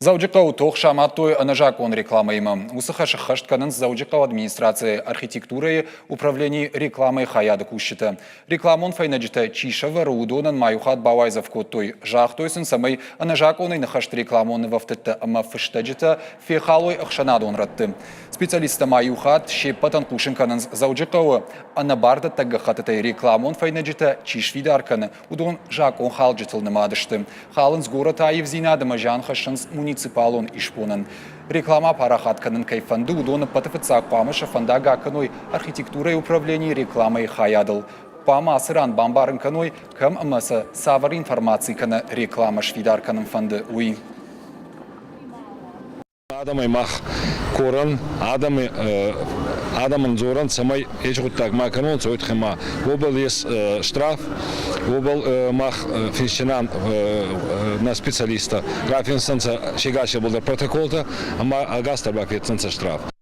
Дзӕуджыхъӕуы тох самадтой ӕнӕзакъон рекламӕимӕ. Уыцы хӕс ӕххӕст кӕнынц Дзӕуджыхъӕуы администрацийы архитектурӕйы управленийы рекламӕйы хайады кусджытӕ. Рекламон фӕйнӕджытӕ чи сӕвӕры, уыдонӕн ма иу хатт бауайдзӕф кодтой. Загътой сын, цӕмӕй ӕнӕзакъонӕй ныхӕст рекламон нывӕфтыдтӕ ӕмӕ фыстӕджытӕ фехалой ӕхсӕнадон рӕтты. Специалисттӕ ма иу хатт се ппӕтӕн хъусын кӕнынц, Дзӕуджыхъӕуы ӕнӕбардӕттӕг гӕххӕттытӕй рекламон фӕйнӕджытӕ чи сфидар кӕны, уыдон закъонхалджытыл нымад сты. Халынц горӕты аивдзинад ӕмӕ зиан хӕссынц муниципалон исбонӕн. Рекламӕ парахат кӕнын кӕй фӕнды, уыдон ӕппӕты фыццаг хъуамӕ сӕ фӕндаг акӕной архитектурӕйы управленийы рекламӕйы хайадыл. Хъуамӕ ацы ран бамбарын кӕной, кӕм ӕмӕ сӕ цавӕр информаци кӕнӕ рекламӕ сфидар кӕнын фӕнды, уый. Адӕмӕй мах корӕн, адӕми адӕмӕн дзорӕн, цӕмӕй еци гъуддаг ма кӕнонцӕ, уой туххӕй ма уобӕл ес штраф, уобӕл мах финсинан нӕ специалисттӕ, рафинсӕнцӕ се гасебӕл дӕр протоколтӕ ӕма ӕгасдӕр бафеддзӕнцӕ штраф.